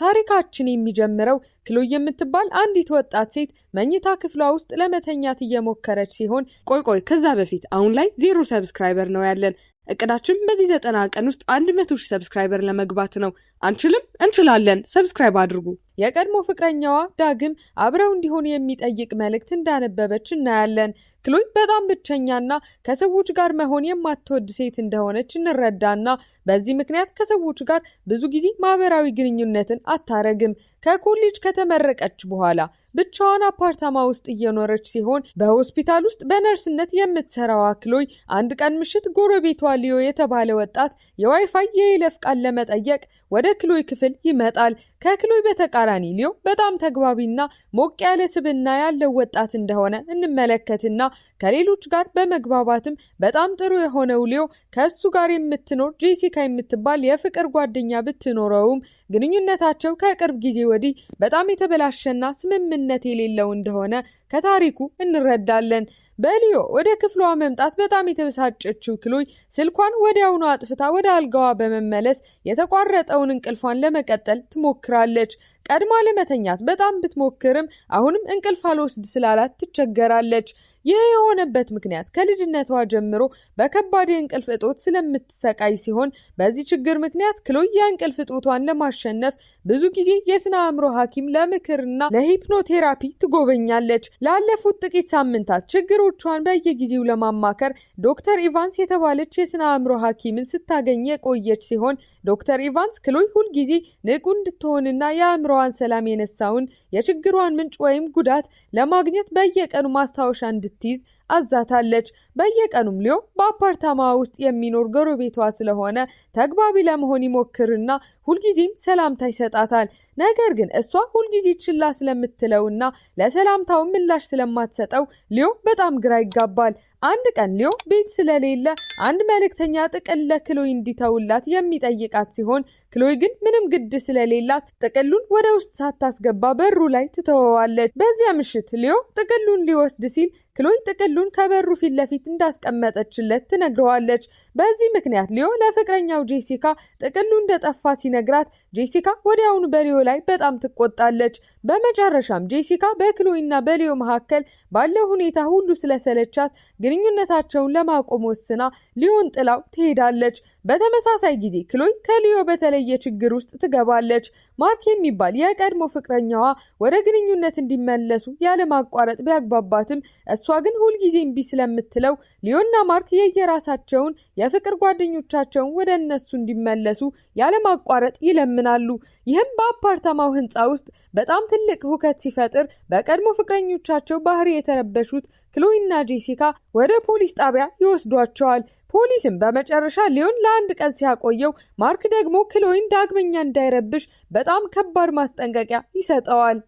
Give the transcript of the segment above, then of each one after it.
ታሪካችን የሚጀምረው ክሎይ የምትባል አንዲት ወጣት ሴት መኝታ ክፍሏ ውስጥ ለመተኛት እየሞከረች ሲሆን፣ ቆይ ቆይ፣ ከዛ በፊት አሁን ላይ 0 subscriber ነው ያለን። እቅዳችን በዚህ 90 ቀን ውስጥ 100,000 subscriber ለመግባት ነው። አንችልም? እንችላለን። Subscribe አድርጉ። የቀድሞ ፍቅረኛዋ ዳግም አብረው እንዲሆኑ የሚጠይቅ መልእክት እንዳነበበች እናያለን። ክሎይ በጣም ብቸኛና ከሰዎች ጋር መሆን የማትወድ ሴት እንደሆነች እንረዳና በዚህ ምክንያት ከሰዎች ጋር ብዙ ጊዜ ማህበራዊ ግንኙነትን አታረግም። ከኮሌጅ ከተመረቀች በኋላ ብቻዋን አፓርታማ ውስጥ እየኖረች ሲሆን፣ በሆስፒታል ውስጥ በነርስነት የምትሰራዋ ክሎይ አንድ ቀን ምሽት ጎረቤቷ ሊዮ የተባለ ወጣት የዋይፋይ የይለፍ ቃል ለመጠየቅ ወደ ክሎይ ክፍል ይመጣል። ከክሎይ በተቃራኒ ሊዮ በጣም ተግባቢና ሞቅ ያለ ስብዕና ያለው ወጣት እንደሆነ እንመለከትና ከሌሎች ጋር በመግባባትም በጣም ጥሩ የሆነው ሊዮ ከእሱ ጋር የምትኖር ጄሲካ የምትባል የፍቅር ጓደኛ ብትኖረውም፣ ግንኙነታቸው ከቅርብ ጊዜ ወዲህ በጣም የተበላሸና ስምምነት የሌለው እንደሆነ ከታሪኩ እንረዳለን። በሊዮ ወደ ክፍሏ መምጣት በጣም የተበሳጨችው ክሎይ ስልኳን ወዲያውኑ አጥፍታ ወደ አልጋዋ በመመለስ የተቋረጠውን እንቅልፏን ለመቀጠል ትሞክራለች። ቀድማ ለመተኛት በጣም ብትሞክርም አሁንም እንቅልፍ አልወስድ ስላላት ትቸገራለች። ይህ የሆነበት ምክንያት ከልጅነቷ ጀምሮ በከባድ የእንቅልፍ እጦት ስለምትሰቃይ ሲሆን፣ በዚህ ችግር ምክንያት ክሎይ የእንቅልፍ እጦቷን ለማሸነፍ ብዙ ጊዜ የስነ አእምሮ ሐኪም ለምክርና ለ hypnotherapy ትጎበኛለች። ላለፉት ጥቂት ሳምንታት ችግሮቿን በየጊዜው ለማማከር ዶክተር ኢቫንስ የተባለች የስነ አእምሮ ሐኪምን ስታገኝ የቆየች ሲሆን፣ ዶክተር ኢቫንስ ክሎይ ሁልጊዜ ንቁ እንድትሆንና የአእምሮዋን ሰላም የነሳውን የችግሯን ምንጭ ወይም ጉዳት ለማግኘት በየቀኑ ማስታወሻ እንድትይዝ አዛታለች። በየቀኑም ሊዮ በአፓርታማ ውስጥ የሚኖር ጎረቤቷ ስለሆነ ተግባቢ ለመሆን ይሞክርና ሁልጊዜም ሰላምታ ይሰጣታል። ነገር ግን እሷ ሁልጊዜ ችላ ስለምትለውና ለሰላምታው ምላሽ ስለማትሰጠው ሊዮ በጣም ግራ ይጋባል። አንድ ቀን ሊዮ ቤት ስለሌለ አንድ መልእክተኛ ጥቅል ለክሎይ እንዲተውላት የሚጠይቃት ሲሆን፣ ክሎይ ግን ምንም ግድ ስለሌላት ጥቅሉን ወደ ውስጥ ሳታስገባ በሩ ላይ ትተወዋለች። በዚያ ምሽት ሊዮ ጥቅሉን ሊወስድ ሲል ክሎይ ጥቅሉን ከበሩ ፊት ለፊት እንዳስቀመጠችለት ትነግረዋለች። በዚህ ምክንያት ሊዮ ለፍቅረኛው ጄሲካ ጥቅሉ እንደጠፋ ሲነግራት ጄሲካ ወዲያውኑ በሊዮ ላይ በጣም ትቆጣለች። በመጨረሻም ጄሲካ በክሎይና በሊዮ መካከል ባለው ሁኔታ ሁሉ ስለሰለቻት ግንኙነታቸውን ለማቆም ወስና ሊዮን ጥላው ትሄዳለች። በተመሳሳይ ጊዜ ክሎይ ከሊዮ በተለየ ችግር ውስጥ ትገባለች። ማርክ የሚባል የቀድሞ ፍቅረኛዋ ወደ ግንኙነት እንዲመለሱ ያለማቋረጥ ቢያግባባትም፣ እሷ ግን ሁልጊዜ እምቢ ስለምትለው ሊዮና ማርክ የየራሳቸውን የፍቅር ጓደኞቻቸውን ወደ እነሱ እንዲመለሱ ያለማቋረጥ ይለምናሉ። ይህም በአፓርታማው ህንፃ ውስጥ በጣም ትልቅ ሁከት ሲፈጥር፣ በቀድሞ ፍቅረኞቻቸው ባህሪ የተረበሹት ክሎይና ጄሲካ ወደ ፖሊስ ጣቢያ ይወስዷቸዋል። ፖሊስም በመጨረሻ ሊዮን ለአንድ ቀን ሲያቆየው፣ ማርክ ደግሞ ክሎይን ዳግመኛ እንዳይረብሽ በጣም ከባድ ማስጠንቀቂያ ይሰጠዋል።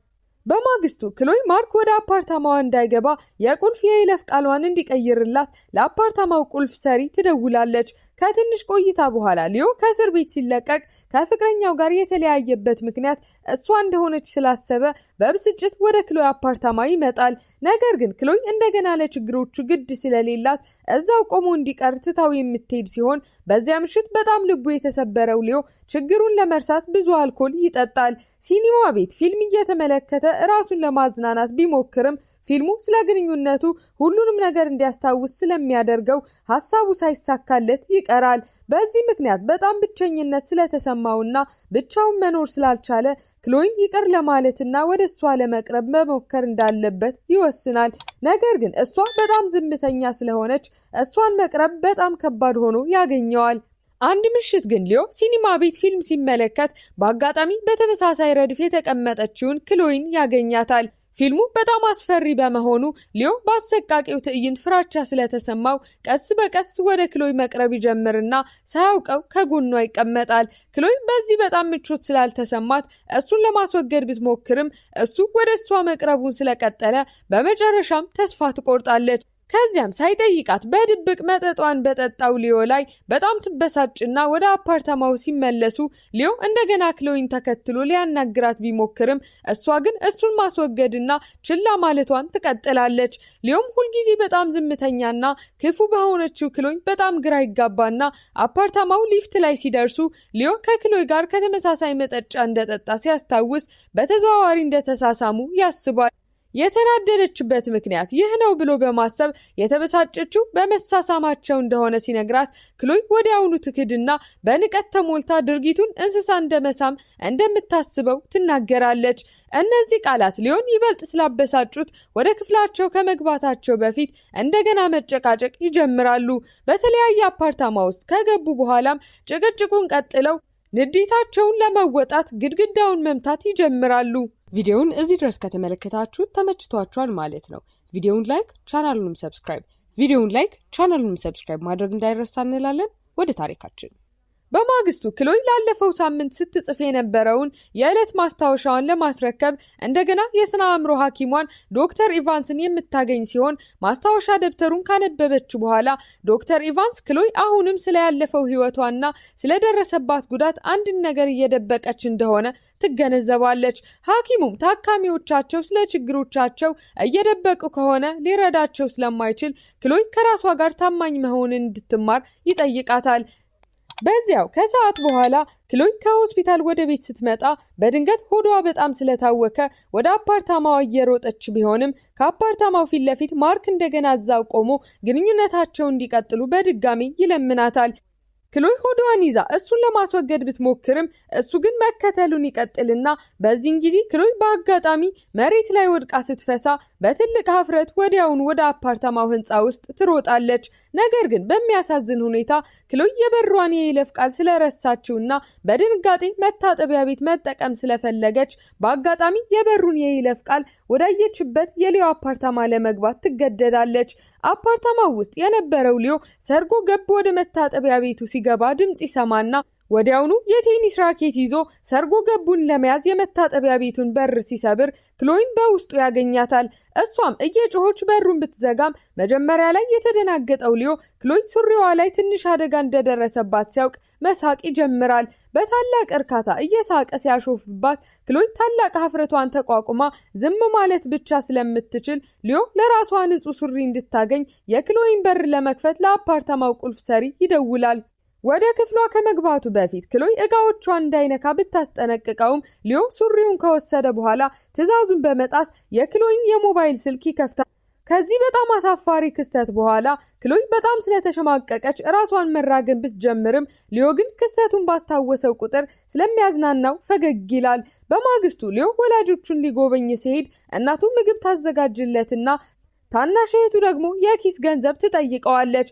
በማግስቱ ክሎይ ማርክ ወደ አፓርታማዋ እንዳይገባ የቁልፍ የይለፍ ቃሏን እንዲቀይርላት ለአፓርታማው ቁልፍ ሰሪ ትደውላለች። ከትንሽ ቆይታ በኋላ ሊዮ ከእስር ቤት ሲለቀቅ ከፍቅረኛው ጋር የተለያየበት ምክንያት እሷ እንደሆነች ስላሰበ በብስጭት ወደ ክሎይ አፓርታማ ይመጣል። ነገር ግን ክሎይ እንደገና ለችግሮቹ ግድ ስለሌላት እዛው ቆሞ እንዲቀር ትታው የምትሄድ ሲሆን፣ በዚያ ምሽት በጣም ልቡ የተሰበረው ሊዮ ችግሩን ለመርሳት ብዙ አልኮል ይጠጣል። ሲኒማ ቤት ፊልም እየተመለከተ ራሱን ለማዝናናት ቢሞክርም፣ ፊልሙ ስለ ግንኙነቱ ሁሉንም ነገር እንዲያስታውስ ስለሚያደርገው ሀሳቡ ሳይሳካለት ይቀራል። በዚህ ምክንያት በጣም ብቸኝነት ስለተሰማውና ብቻውን መኖር ስላልቻለ ክሎይን ይቅር ለማለትና ወደ እሷ ለመቅረብ መሞከር እንዳለበት ይወስናል። ነገር ግን እሷ በጣም ዝምተኛ ስለሆነች እሷን መቅረብ በጣም ከባድ ሆኖ ያገኘዋል። አንድ ምሽት ግን ሊዮ ሲኒማ ቤት ፊልም ሲመለከት በአጋጣሚ በተመሳሳይ ረድፍ የተቀመጠችውን ክሎይን ያገኛታል። ፊልሙ በጣም አስፈሪ በመሆኑ ሊዮ በአሰቃቂው ትዕይንት ፍራቻ ስለተሰማው ቀስ በቀስ ወደ ክሎይ መቅረብ ይጀምርና ሳያውቀው ከጎኗ ይቀመጣል። ክሎይ በዚህ በጣም ምቾት ስላልተሰማት እሱን ለማስወገድ ብትሞክርም፣ እሱ ወደ እሷ መቅረቡን ስለቀጠለ በመጨረሻም ተስፋ ትቆርጣለች። ከዚያም ሳይጠይቃት በድብቅ መጠጧን በጠጣው ሊዮ ላይ በጣም ትበሳጭና ወደ አፓርታማው ሲመለሱ ሊዮ እንደገና ክሎይን ተከትሎ ሊያናግራት ቢሞክርም እሷ ግን እሱን ማስወገድና ችላ ማለቷን ትቀጥላለች። ሊዮም ሁልጊዜ በጣም ዝምተኛና ክፉ በሆነችው ክሎይ በጣም ግራ ይጋባና አፓርታማው ሊፍት ላይ ሲደርሱ ሊዮ ከክሎይ ጋር ከተመሳሳይ መጠጫ እንደጠጣ ሲያስታውስ በተዘዋዋሪ እንደተሳሳሙ ያስባል። የተናደደችበት ምክንያት ይህ ነው ብሎ በማሰብ የተበሳጨችው በመሳሳማቸው እንደሆነ ሲነግራት ክሎይ ወዲያውኑ ትክድና በንቀት ተሞልታ ድርጊቱን እንስሳ እንደመሳም እንደምታስበው ትናገራለች። እነዚህ ቃላት ሊዮን ይበልጥ ስላበሳጩት ወደ ክፍላቸው ከመግባታቸው በፊት እንደገና መጨቃጨቅ ይጀምራሉ። በተለያየ አፓርታማ ውስጥ ከገቡ በኋላም ጭቅጭቁን ቀጥለው ንዴታቸውን ለመወጣት ግድግዳውን መምታት ይጀምራሉ። ቪዲዮውን እዚህ ድረስ ከተመለከታችሁ ተመችቷችኋል ማለት ነው። ቪዲዮውን like፣ ቻናሉንም subscribe ቪዲዮውን like፣ ቻናሉንም subscribe ማድረግ እንዳይረሳ እንላለን። ወደ ታሪካችን። በማግስቱ ክሎይ ላለፈው ሳምንት ስትጽፍ የነበረውን የዕለት ማስታወሻዋን ለማስረከብ እንደገና የስነ አእምሮ ሐኪሟን ዶክተር ኢቫንስን የምታገኝ ሲሆን፣ ማስታወሻ ደብተሩን ካነበበች በኋላ ዶክተር ኢቫንስ ክሎይ አሁንም ስለያለፈው ሕይወቷና ስለደረሰባት ጉዳት አንድን ነገር እየደበቀች እንደሆነ ትገነዘባለች። ሐኪሙም ታካሚዎቻቸው ስለ ችግሮቻቸው እየደበቁ ከሆነ ሊረዳቸው ስለማይችል ክሎይ ከራሷ ጋር ታማኝ መሆንን እንድትማር ይጠይቃታል። በዚያው ከሰዓት በኋላ ክሎይ ከሆስፒታል ወደ ቤት ስትመጣ በድንገት ሆዷ በጣም ስለታወከ ወደ አፓርታማዋ እየሮጠች ቢሆንም ከአፓርታማው ፊት ለፊት ማርክ እንደገና እዛው ቆሞ ግንኙነታቸውን እንዲቀጥሉ በድጋሚ ይለምናታል። ክሎይ ሆዷን ይዛ እሱን ለማስወገድ ብትሞክርም እሱ ግን መከተሉን ይቀጥልና በዚህን ጊዜ ክሎይ በአጋጣሚ መሬት ላይ ወድቃ ስትፈሳ በትልቅ ሀፍረት ወዲያውኑ ወደ አፓርታማው ህንፃ ውስጥ ትሮጣለች። ነገር ግን በሚያሳዝን ሁኔታ ክሎይ የበሯን የይለፍ ቃል ስለረሳችውና በድንጋጤ መታጠቢያ ቤት መጠቀም ስለፈለገች በአጋጣሚ የበሩን የይለፍ ቃል ወዳየችበት የሊዮ አፓርታማ ለመግባት ትገደዳለች። አፓርታማው ውስጥ የነበረው ሊዮ ሰርጎ ገብ ወደ መታጠቢያ ቤቱ ሲገባ ድምፅ ይሰማና ወዲያውኑ የቴኒስ ራኬት ይዞ ሰርጎ ገቡን ለመያዝ የመታጠቢያ ቤቱን በር ሲሰብር ክሎይን በውስጡ ያገኛታል። እሷም እየጮኸች በሩን ብትዘጋም መጀመሪያ ላይ የተደናገጠው ሊዮ ክሎይ ሱሪዋ ላይ ትንሽ አደጋ እንደደረሰባት ሲያውቅ መሳቅ ይጀምራል። በታላቅ እርካታ እየሳቀ ሲያሾፍባት ክሎይ ታላቅ ሀፍረቷን ተቋቁማ ዝም ማለት ብቻ ስለምትችል ሊዮ ለራሷ ንጹህ ሱሪ እንድታገኝ የክሎይን በር ለመክፈት ለአፓርታማው ቁልፍ ሰሪ ይደውላል። ወደ ክፍሏ ከመግባቱ በፊት ክሎይ እቃዎቿን እንዳይነካ ብታስጠነቅቀውም ሊዮ ሱሪውን ከወሰደ በኋላ ትዕዛዙን በመጣስ የክሎይን የሞባይል ስልክ ይከፍታል። ከዚህ በጣም አሳፋሪ ክስተት በኋላ ክሎይ በጣም ስለተሸማቀቀች ራሷን መራገም ብትጀምርም ሊዮ ግን ክስተቱን ባስታወሰው ቁጥር ስለሚያዝናናው ፈገግ ይላል። በማግስቱ ሊዮ ወላጆቹን ሊጎበኝ ሲሄድ እናቱ ምግብ ታዘጋጅለትና ታናሽ እህቱ ደግሞ የኪስ ገንዘብ ትጠይቀዋለች።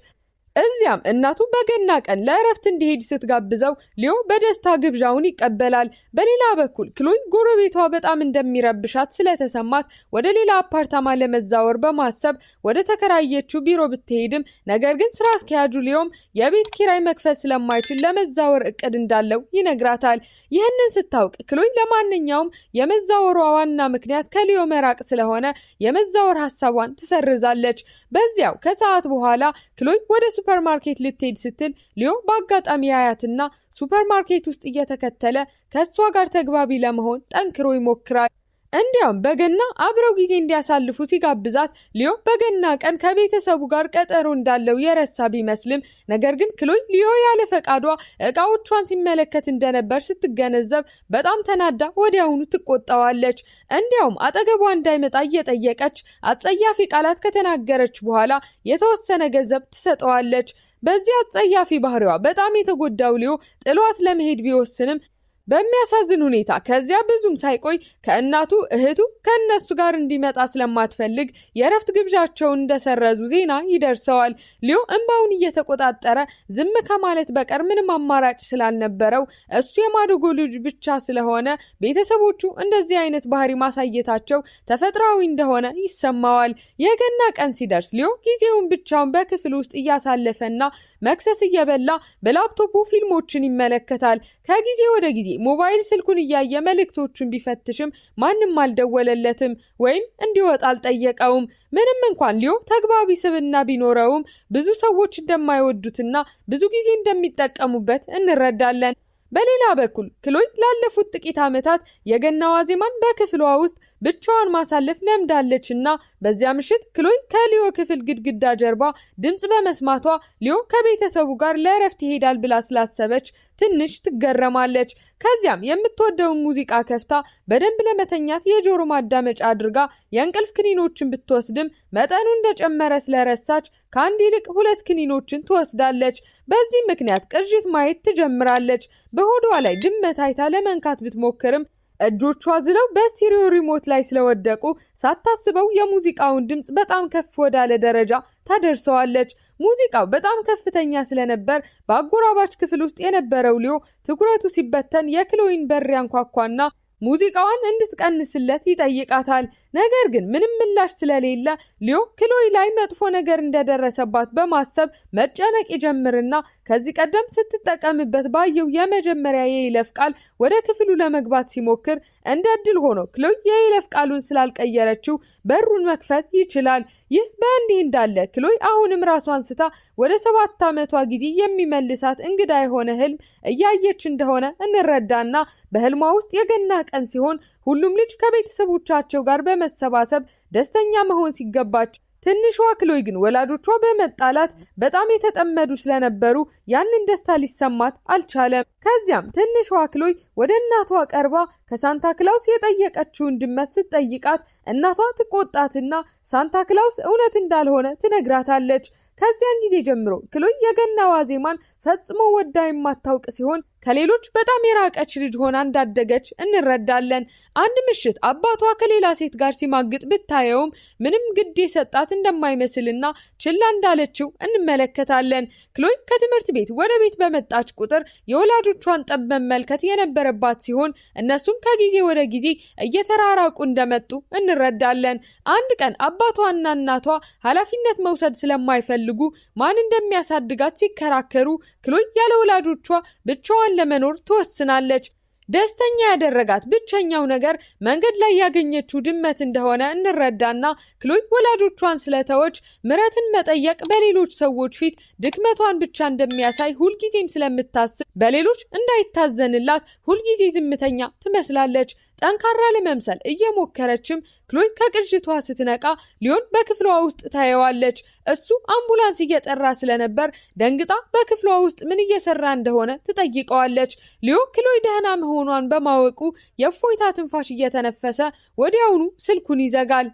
እዚያም እናቱ በገና ቀን ለእረፍት እንዲሄድ ስትጋብዘው ሊዮ በደስታ ግብዣውን ይቀበላል። በሌላ በኩል ክሎይ ጎረቤቷ በጣም እንደሚረብሻት ስለተሰማት ወደ ሌላ አፓርታማ ለመዛወር በማሰብ ወደ ተከራየችው ቢሮ ብትሄድም ነገር ግን ስራ አስኪያጁ ሊዮም የቤት ኪራይ መክፈል ስለማይችል ለመዛወር እቅድ እንዳለው ይነግራታል። ይህንን ስታውቅ ክሎይ ለማንኛውም የመዛወሯ ዋና ምክንያት ከሊዮ መራቅ ስለሆነ የመዛወር ሀሳቧን ትሰርዛለች። በዚያው ከሰዓት በኋላ ክሎይ ወደ ሱፐርማርኬት ልትሄድ ስትል ሊዮ በአጋጣሚ ያያትና ሱፐርማርኬት ውስጥ እየተከተለ ከእሷ ጋር ተግባቢ ለመሆን ጠንክሮ ይሞክራል። እንዲያውም በገና አብረው ጊዜ እንዲያሳልፉ ሲጋብዛት ሊዮ በገና ቀን ከቤተሰቡ ጋር ቀጠሮ እንዳለው የረሳ ቢመስልም ነገር ግን ክሎይ ሊዮ ያለ ፈቃዷ እቃዎቿን ሲመለከት እንደነበር ስትገነዘብ በጣም ተናዳ ወዲያውኑ ትቆጣዋለች። እንዲያውም አጠገቧ እንዳይመጣ እየጠየቀች አጸያፊ ቃላት ከተናገረች በኋላ የተወሰነ ገንዘብ ትሰጠዋለች። በዚህ አጸያፊ ባህሪዋ በጣም የተጎዳው ሊዮ ጥሏት ለመሄድ ቢወስንም በሚያሳዝን ሁኔታ ከዚያ ብዙም ሳይቆይ ከእናቱ እህቱ ከእነሱ ጋር እንዲመጣ ስለማትፈልግ የእረፍት ግብዣቸውን እንደሰረዙ ዜና ይደርሰዋል። ሊዮ እንባውን እየተቆጣጠረ ዝም ከማለት በቀር ምንም አማራጭ ስላልነበረው እሱ የማደጎ ልጅ ብቻ ስለሆነ ቤተሰቦቹ እንደዚህ አይነት ባህሪ ማሳየታቸው ተፈጥሯዊ እንደሆነ ይሰማዋል። የገና ቀን ሲደርስ ሊዮ ጊዜውን ብቻውን በክፍል ውስጥ እያሳለፈና መክሰስ እየበላ በላፕቶፑ ፊልሞችን ይመለከታል። ከጊዜ ወደ ጊዜ ሞባይል ስልኩን እያየ መልእክቶቹን ቢፈትሽም ማንም አልደወለለትም ወይም እንዲወጣ አልጠየቀውም። ምንም እንኳን ሊዮ ተግባቢ ስብዕና ቢኖረውም ብዙ ሰዎች እንደማይወዱትና ብዙ ጊዜ እንደሚጠቀሙበት እንረዳለን። በሌላ በኩል ክሎይ ላለፉት ጥቂት ዓመታት የገና ዋዜማን በክፍሏ ውስጥ ብቻዋን ማሳለፍ ለምዳለችና በዚያ ምሽት ክሎይ ከሊዮ ክፍል ግድግዳ ጀርባ ድምፅ በመስማቷ ሊዮ ከቤተሰቡ ጋር ለእረፍት ይሄዳል ብላ ስላሰበች ትንሽ ትገረማለች። ከዚያም የምትወደውን ሙዚቃ ከፍታ በደንብ ለመተኛት የጆሮ ማዳመጫ አድርጋ የእንቅልፍ ክኒኖችን ብትወስድም መጠኑ እንደጨመረ ስለረሳች ከአንድ ይልቅ ሁለት ክኒኖችን ትወስዳለች። በዚህ ምክንያት ቅዥት ማየት ትጀምራለች። በሆዷ ላይ ድመት አይታ ለመንካት ብትሞክርም እጆቿ ዝለው በ stereo remote ላይ ስለወደቁ ሳታስበው የሙዚቃውን ድምፅ በጣም ከፍ ወዳለ ደረጃ ታደርሰዋለች። ሙዚቃው በጣም ከፍተኛ ስለነበር በአጎራባች ክፍል ውስጥ የነበረው ሊዮ ትኩረቱ ሲበተን የክሎይን በር ያንኳኳና ሙዚቃዋን እንድትቀንስለት ይጠይቃታል። ነገር ግን ምንም ምላሽ ስለሌለ ሊዮ ክሎይ ላይ መጥፎ ነገር እንደደረሰባት በማሰብ መጨነቅ ይጀምርና ከዚህ ቀደም ስትጠቀምበት ባየው የመጀመሪያ የይለፍ ቃል ወደ ክፍሉ ለመግባት ሲሞክር እንደ እድል ሆኖ ክሎይ የይለፍ ቃሉን ስላልቀየረችው በሩን መክፈት ይችላል። ይህ በእንዲህ እንዳለ ክሎይ አሁንም ራሷን ስታ ወደ 7 ዓመቷ ጊዜ የሚመልሳት እንግዳ የሆነ ህልም እያየች እንደሆነ እንረዳና በህልሟ ውስጥ የገና ቀን ሲሆን ሁሉም ልጅ ከቤተሰቦቻቸው ጋር በመሰባሰብ ደስተኛ መሆን ሲገባቸው ትንሿ ክሎይ ግን ወላጆቿ በመጣላት በጣም የተጠመዱ ስለነበሩ ያንን ደስታ ሊሰማት አልቻለም። ከዚያም ትንሿ ክሎይ ወደ እናቷ ቀርባ ከሳንታ ክላውስ የጠየቀችውን ድመት ስትጠይቃት እናቷ ትቆጣትና ሳንታ ክላውስ እውነት እንዳልሆነ ትነግራታለች። ከዚያን ጊዜ ጀምሮ ክሎይ የገና ዋዜማን ፈጽሞ ወዳ የማታውቅ ሲሆን ከሌሎች በጣም የራቀች ልጅ ሆና እንዳደገች እንረዳለን። አንድ ምሽት አባቷ ከሌላ ሴት ጋር ሲማግጥ ብታየውም ምንም ግድ የሰጣት እንደማይመስልና ችላ እንዳለችው እንመለከታለን። ክሎይ ከትምህርት ቤት ወደ ቤት በመጣች ቁጥር የወላጆቿን ጠብ መመልከት የነበረባት ሲሆን እነሱም ከጊዜ ወደ ጊዜ እየተራራቁ እንደመጡ እንረዳለን። አንድ ቀን አባቷና እናቷ ኃላፊነት መውሰድ ስለማይፈልጉ ማን እንደሚያሳድጋት ሲከራከሩ ክሎይ ያለ ወላጆቿ ብቻዋን ለመኖር ትወስናለች። ደስተኛ ያደረጋት ብቸኛው ነገር መንገድ ላይ ያገኘችው ድመት እንደሆነ እንረዳና ክሎይ ወላጆቿን ስለተወች ምሕረትን መጠየቅ በሌሎች ሰዎች ፊት ድክመቷን ብቻ እንደሚያሳይ ሁልጊዜም ስለምታስብ በሌሎች እንዳይታዘንላት ሁልጊዜ ዝምተኛ ትመስላለች። ጠንካራ ለመምሰል እየሞከረችም ክሎይ ከቅዥቷ ስትነቃ ሊዮን በክፍሏ ውስጥ ታየዋለች። እሱ አምቡላንስ እየጠራ ስለነበር ደንግጣ በክፍሏ ውስጥ ምን እየሰራ እንደሆነ ትጠይቀዋለች። ሊዮ ክሎይ ደህና መሆኗን በማወቁ የእፎይታ ትንፋሽ እየተነፈሰ ወዲያውኑ ስልኩን ይዘጋል።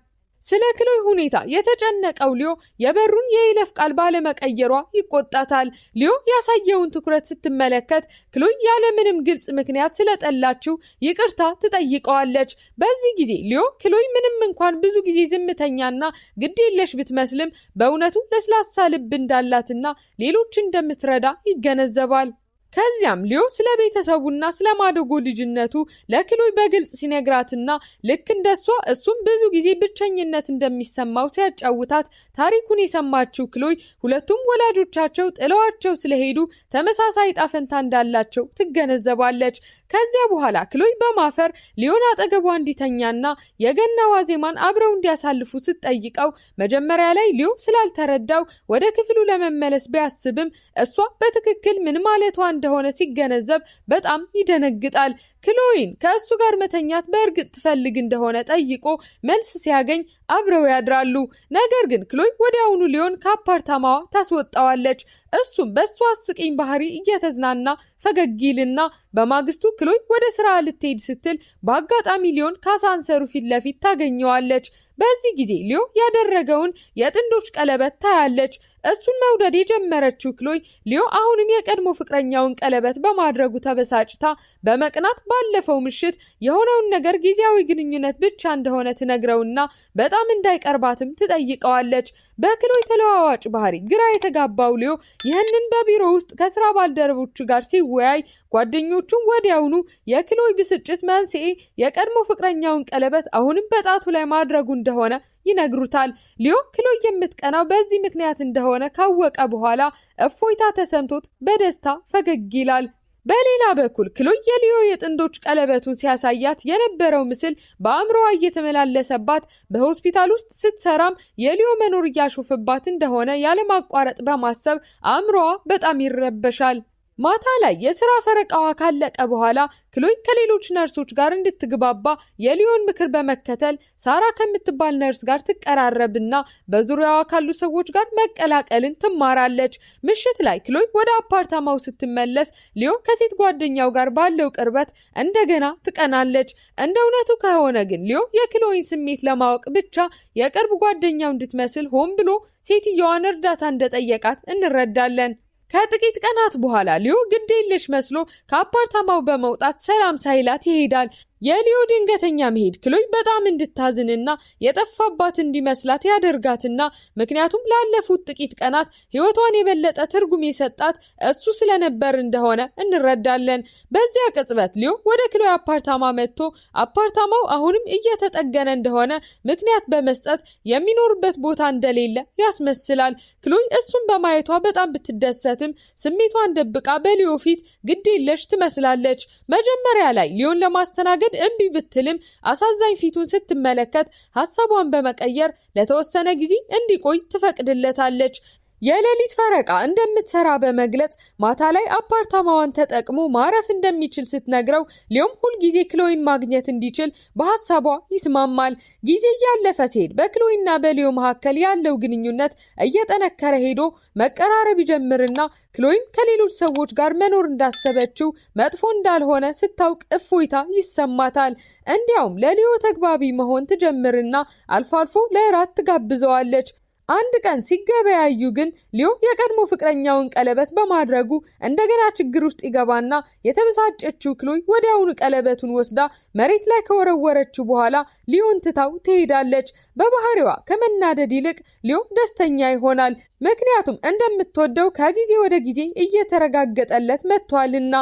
ስለ ክሎይ ሁኔታ የተጨነቀው ሊዮ የበሩን የይለፍ ቃል ባለመቀየሯ ይቆጣታል። ሊዮ ያሳየውን ትኩረት ስትመለከት ክሎይ ያለምንም ግልጽ ምክንያት ስለጠላችው ይቅርታ ትጠይቀዋለች። በዚህ ጊዜ ሊዮ ክሎይ ምንም እንኳን ብዙ ጊዜ ዝምተኛና ግዴለሽ ብትመስልም በእውነቱ ለስላሳ ልብ እንዳላትና ሌሎች እንደምትረዳ ይገነዘባል። ከዚያም ሊዮ ስለ ቤተሰቡና ስለ ማደጎ ልጅነቱ ለክሎይ በግልጽ ሲነግራትና ልክ እንደሷ እሱም ብዙ ጊዜ ብቸኝነት እንደሚሰማው ሲያጫውታት ታሪኩን የሰማችው ክሎይ ሁለቱም ወላጆቻቸው ጥለዋቸው ስለሄዱ ተመሳሳይ ዕጣ ፈንታ እንዳላቸው ትገነዘባለች። ከዚያ በኋላ ክሎይ በማፈር ሊዮን አጠገቧ እንዲተኛና የገና ዋዜማን አብረው እንዲያሳልፉ ስትጠይቀው መጀመሪያ ላይ ሊዮ ስላልተረዳው ወደ ክፍሉ ለመመለስ ቢያስብም እሷ በትክክል ምን ማለቷ እንደሆነ ሲገነዘብ በጣም ይደነግጣል። ክሎይን ከእሱ ጋር መተኛት በእርግጥ ትፈልግ እንደሆነ ጠይቆ መልስ ሲያገኝ አብረው ያድራሉ። ነገር ግን ክሎይ ወዲያውኑ ሊዮን ከአፓርታማዋ ታስወጣዋለች። እሱም በእሷ አስቂኝ ባህሪ እየተዝናና ፈገግ ይልና በማግስቱ ክሎይ ወደ ስራ ልትሄድ ስትል በአጋጣሚ ሊዮን ከአሳንሰሩ ፊት ለፊት ታገኘዋለች። በዚህ ጊዜ ሊዮ ያደረገውን የጥንዶች ቀለበት ታያለች። እሱን መውደድ የጀመረችው ክሎይ ሊዮ አሁንም የቀድሞ ፍቅረኛውን ቀለበት በማድረጉ ተበሳጭታ በመቅናት ባለፈው ምሽት የሆነውን ነገር ጊዜያዊ ግንኙነት ብቻ እንደሆነ ትነግረውና በጣም እንዳይቀርባትም ትጠይቀዋለች። በክሎይ ተለዋዋጭ ባህሪ ግራ የተጋባው ሊዮ ይህንን በቢሮ ውስጥ ከስራ ባልደረቦቹ ጋር ሲወያይ ጓደኞቹም ወዲያውኑ የክሎይ ብስጭት መንስኤ የቀድሞ ፍቅረኛውን ቀለበት አሁንም በጣቱ ላይ ማድረጉ እንደሆነ ይነግሩታል። ሊዮ ክሎይ የምትቀናው በዚህ ምክንያት እንደሆነ ካወቀ በኋላ እፎይታ ተሰምቶት በደስታ ፈገግ ይላል። በሌላ በኩል ክሎይ የሊዮ የጥንዶች ቀለበቱን ሲያሳያት የነበረው ምስል በአእምሮዋ እየተመላለሰባት በሆስፒታል ውስጥ ስትሰራም የሊዮ መኖር እያሾፈባት እንደሆነ ያለማቋረጥ በማሰብ አእምሮዋ በጣም ይረበሻል። ማታ ላይ የስራ ፈረቃዋ ካለቀ በኋላ ክሎይ ከሌሎች ነርሶች ጋር እንድትግባባ የሊዮን ምክር በመከተል ሳራ ከምትባል ነርስ ጋር ትቀራረብና በዙሪያዋ ካሉ ሰዎች ጋር መቀላቀልን ትማራለች። ምሽት ላይ ክሎይ ወደ አፓርታማው ስትመለስ ሊዮ ከሴት ጓደኛው ጋር ባለው ቅርበት እንደገና ትቀናለች። እንደ እውነቱ ከሆነ ግን ሊዮ የክሎይን ስሜት ለማወቅ ብቻ የቅርብ ጓደኛው እንድትመስል ሆን ብሎ ሴትየዋን እርዳታ እንደጠየቃት እንረዳለን። ከጥቂት ቀናት በኋላ ሊዮ ግዴለሽ መስሎ ከአፓርታማው በመውጣት ሰላም ሳይላት ይሄዳል። የሊዮ ድንገተኛ መሄድ ክሎይ በጣም እንድታዝንና የጠፋባት እንዲመስላት ያደርጋትና ምክንያቱም ላለፉት ጥቂት ቀናት ሕይወቷን የበለጠ ትርጉም የሰጣት እሱ ስለነበር እንደሆነ እንረዳለን። በዚያ ቅጽበት ሊዮ ወደ ክሎይ አፓርታማ መጥቶ አፓርታማው አሁንም እየተጠገነ እንደሆነ ምክንያት በመስጠት የሚኖርበት ቦታ እንደሌለ ያስመስላል። ክሎይ እሱን በማየቷ በጣም ብትደሰትም ስሜቷን ደብቃ በሊዮ ፊት ግዴለሽ ትመስላለች። መጀመሪያ ላይ ሊዮን ለማስተናገድ እምቢ ብትልም አሳዛኝ ፊቱን ስትመለከት ሀሳቧን በመቀየር ለተወሰነ ጊዜ እንዲቆይ ትፈቅድለታለች። የሌሊት ፈረቃ እንደምትሰራ በመግለጽ ማታ ላይ አፓርታማዋን ተጠቅሞ ማረፍ እንደሚችል ስትነግረው ሊዮም ሁልጊዜ ክሎይን ማግኘት እንዲችል በሀሳቧ ይስማማል። ጊዜ እያለፈ ሲሄድ በክሎይና በሊዮ መካከል ያለው ግንኙነት እየጠነከረ ሄዶ መቀራረብ ይጀምርና ክሎይም ከሌሎች ሰዎች ጋር መኖር እንዳሰበችው መጥፎ እንዳልሆነ ስታውቅ እፎይታ ይሰማታል። እንዲያውም ለሊዮ ተግባቢ መሆን ትጀምርና አልፎ አልፎ ለእራት ትጋብዘዋለች። አንድ ቀን ሲገበያዩ ግን ሊዮ የቀድሞ ፍቅረኛውን ቀለበት በማድረጉ እንደገና ችግር ውስጥ ይገባና የተበሳጨችው ክሎይ ወዲያውኑ ቀለበቱን ወስዳ መሬት ላይ ከወረወረችው በኋላ ሊዮን ትታው ትሄዳለች። በባህሪዋ ከመናደድ ይልቅ ሊዮ ደስተኛ ይሆናል። ምክንያቱም እንደምትወደው ከጊዜ ወደ ጊዜ እየተረጋገጠለት መጥቷልና።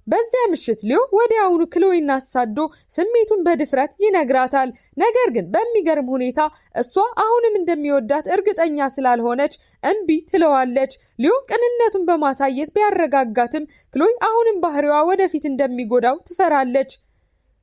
በዚያ ምሽት ሊዮ ወዲያውኑ ክሎይን አሳዶ ስሜቱን በድፍረት ይነግራታል። ነገር ግን በሚገርም ሁኔታ እሷ አሁንም እንደሚወዳት እርግጠኛ ስላልሆነች እምቢ ትለዋለች። ሊዮ ቅንነቱን በማሳየት ቢያረጋጋትም ክሎይ አሁንም ባህሪዋ ወደፊት እንደሚጎዳው ትፈራለች።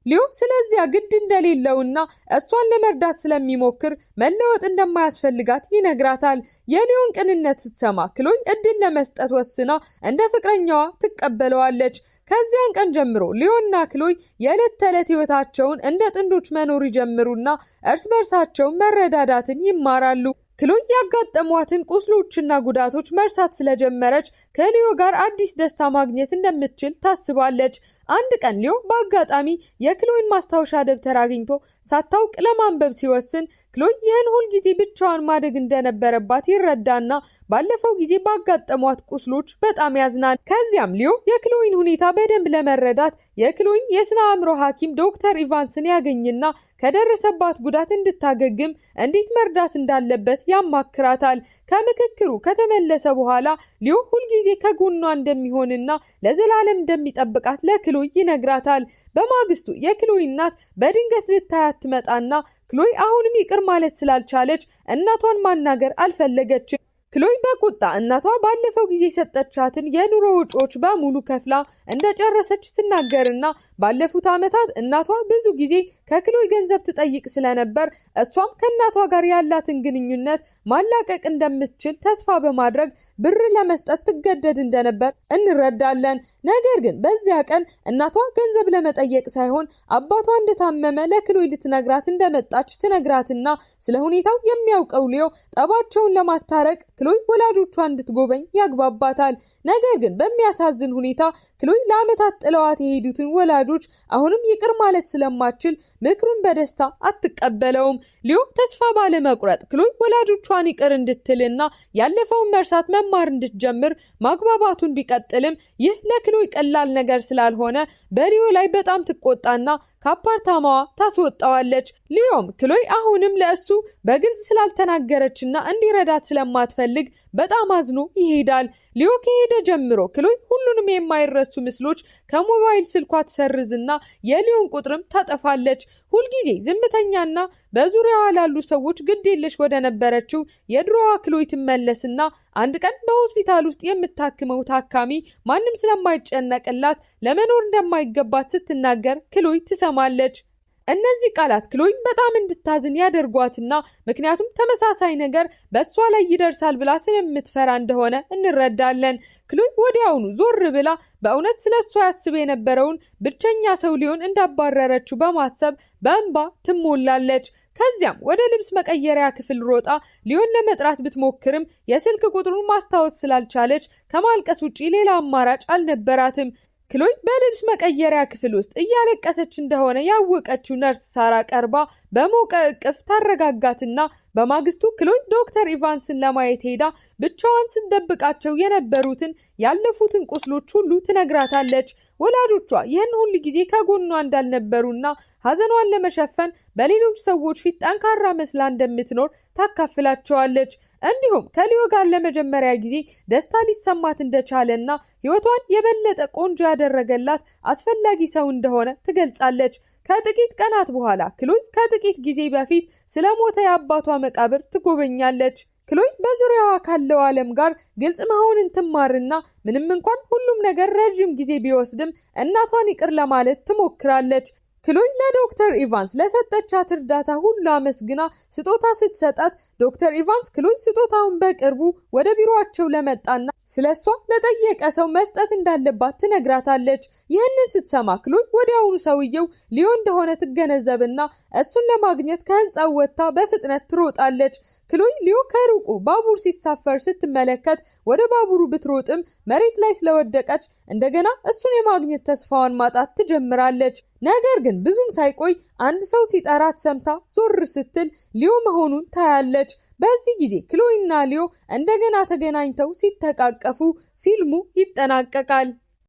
ሊዮ ስለዚያ ግድ እንደሌለውና እሷን ለመርዳት ስለሚሞክር መለወጥ እንደማያስፈልጋት ይነግራታል። የሊዮን ቅንነት ስትሰማ ክሎይ እድል ለመስጠት ወስና እንደ ፍቅረኛዋ ትቀበለዋለች። ከዚያን ቀን ጀምሮ ሊዮና ክሎይ የዕለት ተዕለት ሕይወታቸውን እንደ ጥንዶች መኖር ይጀምሩና እርስ በርሳቸው መረዳዳትን ይማራሉ። ክሎይ ያጋጠሟትን ቁስሎችና ጉዳቶች መርሳት ስለጀመረች ከሊዮ ጋር አዲስ ደስታ ማግኘት እንደምትችል ታስባለች። አንድ ቀን ሊዮ በአጋጣሚ የክሎይን ማስታወሻ ደብተር አግኝቶ ሳታውቅ ለማንበብ ሲወስን ክሎይ ይህን ሁልጊዜ ብቻዋን ማደግ እንደነበረባት ይረዳና ባለፈው ጊዜ ባጋጠሟት ቁስሎች በጣም ያዝናል። ከዚያም ሊዮ የክሎይን ሁኔታ በደንብ ለመረዳት የክሎይን የስነ አእምሮ ሐኪም ዶክተር ኢቫንስን ያገኝና ከደረሰባት ጉዳት እንድታገግም እንዴት መርዳት እንዳለበት ያማክራታል። ከምክክሩ ከተመለሰ በኋላ ሊዮ ሁልጊዜ ከጎኗ እንደሚሆንና ለዘላለም እንደሚጠብቃት ለክሎይ ይነግራታል። በማግስቱ የክሎይ እናት በድንገት ልታያት ትመጣና ክሎይ አሁንም ይቅር ማለት ስላልቻለች እናቷን ማናገር አልፈለገችም። ክሎይ በቁጣ እናቷ ባለፈው ጊዜ የሰጠቻትን የኑሮ ወጪዎች በሙሉ ከፍላ እንደጨረሰች ትናገርና ባለፉት ዓመታት እናቷ ብዙ ጊዜ ከክሎይ ገንዘብ ትጠይቅ ስለነበር እሷም ከእናቷ ጋር ያላትን ግንኙነት ማላቀቅ እንደምትችል ተስፋ በማድረግ ብር ለመስጠት ትገደድ እንደነበር እንረዳለን። ነገር ግን በዚያ ቀን እናቷ ገንዘብ ለመጠየቅ ሳይሆን አባቷ እንደታመመ ለክሎይ ልትነግራት እንደመጣች ትነግራትና ስለ ሁኔታው የሚያውቀው ሊዮ ጠባቸውን ለማስታረቅ ክሎይ ወላጆቿ እንድትጎበኝ ያግባባታል። ነገር ግን በሚያሳዝን ሁኔታ ክሎይ ለዓመታት ጥለዋት የሄዱትን ወላጆች አሁንም ይቅር ማለት ስለማትችል ምክሩን በደስታ አትቀበለውም። ሊዮ ተስፋ ባለመቁረጥ ክሎይ ወላጆቿን ይቅር እንድትልና ያለፈውን መርሳት መማር እንድትጀምር ማግባባቱን ቢቀጥልም ይህ ለክሎይ ቀላል ነገር ስላልሆነ በሊዮ ላይ በጣም ትቆጣና ከአፓርታማዋ ታስወጣዋለች። ሊዮም ክሎይ አሁንም ለእሱ በግልጽ ስላልተናገረችና እንዲረዳት ስለማትፈልግ በጣም አዝኖ ይሄዳል። ሊዮ ከሄደ ጀምሮ ክሎይ ሁሉንም የማይረሱ ምስሎች ከሞባይል ስልኳ ትሰርዝና የሊዮን ቁጥርም ታጠፋለች። ሁልጊዜ ዝምተኛና በዙሪያዋ ላሉ ሰዎች ግድ የለሽ ወደ ነበረችው የድሮዋ ክሎይ ትመለስና አንድ ቀን በሆስፒታል ውስጥ የምታክመው ታካሚ ማንም ስለማይጨነቅላት ለመኖር እንደማይገባት ስትናገር ክሎይ ትሰማለች። እነዚህ ቃላት ክሎይን በጣም እንድታዝን ያደርጓትና ምክንያቱም ተመሳሳይ ነገር በእሷ ላይ ይደርሳል ብላ ስለምትፈራ እንደሆነ እንረዳለን። ክሎይ ወዲያውኑ ዞር ብላ በእውነት ስለ እሷ ያስብ የነበረውን ብቸኛ ሰው ሊዮን እንዳባረረችው በማሰብ በእንባ ትሞላለች። ከዚያም ወደ ልብስ መቀየሪያ ክፍል ሮጣ ሊዮን ለመጥራት ብትሞክርም የስልክ ቁጥሩን ማስታወስ ስላልቻለች ከማልቀስ ውጪ ሌላ አማራጭ አልነበራትም። ክሎይ በልብስ መቀየሪያ ክፍል ውስጥ እያለቀሰች እንደሆነ ያወቀችው ነርስ ሳራ ቀርባ በሞቀ እቅፍ ታረጋጋትና በማግስቱ ክሎይ ዶክተር ኢቫንስን ለማየት ሄዳ ብቻዋን ስትደብቃቸው የነበሩትን ያለፉትን ቁስሎች ሁሉ ትነግራታለች። ወላጆቿ ይህን ሁሉ ጊዜ ከጎኗ እንዳልነበሩና ሀዘኗን ለመሸፈን በሌሎች ሰዎች ፊት ጠንካራ መስላ እንደምትኖር ታካፍላቸዋለች። እንዲሁም ከሊዮ ጋር ለመጀመሪያ ጊዜ ደስታ ሊሰማት እንደቻለና ሕይወቷን የበለጠ ቆንጆ ያደረገላት አስፈላጊ ሰው እንደሆነ ትገልጻለች። ከጥቂት ቀናት በኋላ ክሎይ ከጥቂት ጊዜ በፊት ስለሞተ የአባቷ መቃብር ትጎበኛለች። ክሎይ በዙሪያዋ ካለው ዓለም ጋር ግልጽ መሆንን ትማርና ምንም እንኳን ሁሉም ነገር ረዥም ጊዜ ቢወስድም እናቷን ይቅር ለማለት ትሞክራለች። ክሎይ ለዶክተር ኢቫንስ ለሰጠቻት እርዳታ ሁሉ አመስግና ስጦታ ስትሰጣት ዶክተር ኢቫንስ ክሎይ ስጦታውን በቅርቡ ወደ ቢሮአቸው ለመጣና ስለሷ ለጠየቀ ሰው መስጠት እንዳለባት ትነግራታለች። ይህንን ስትሰማ ክሎይ ወዲያውኑ ሰውየው ሊዮ እንደሆነ ትገነዘብና እሱን ለማግኘት ከህንፃው ወጥታ በፍጥነት ትሮጣለች። ክሎይ ሊዮ ከሩቁ ባቡር ሲሳፈር ስትመለከት ወደ ባቡሩ ብትሮጥም መሬት ላይ ስለወደቀች እንደገና እሱን የማግኘት ተስፋዋን ማጣት ትጀምራለች። ነገር ግን ብዙም ሳይቆይ አንድ ሰው ሲጠራት ሰምታ ዞር ስትል ሊዮ መሆኑን ታያለች። በዚህ ጊዜ ክሎይና ሊዮ እንደገና ተገናኝተው ሲተቃቀፉ ፊልሙ ይጠናቀቃል።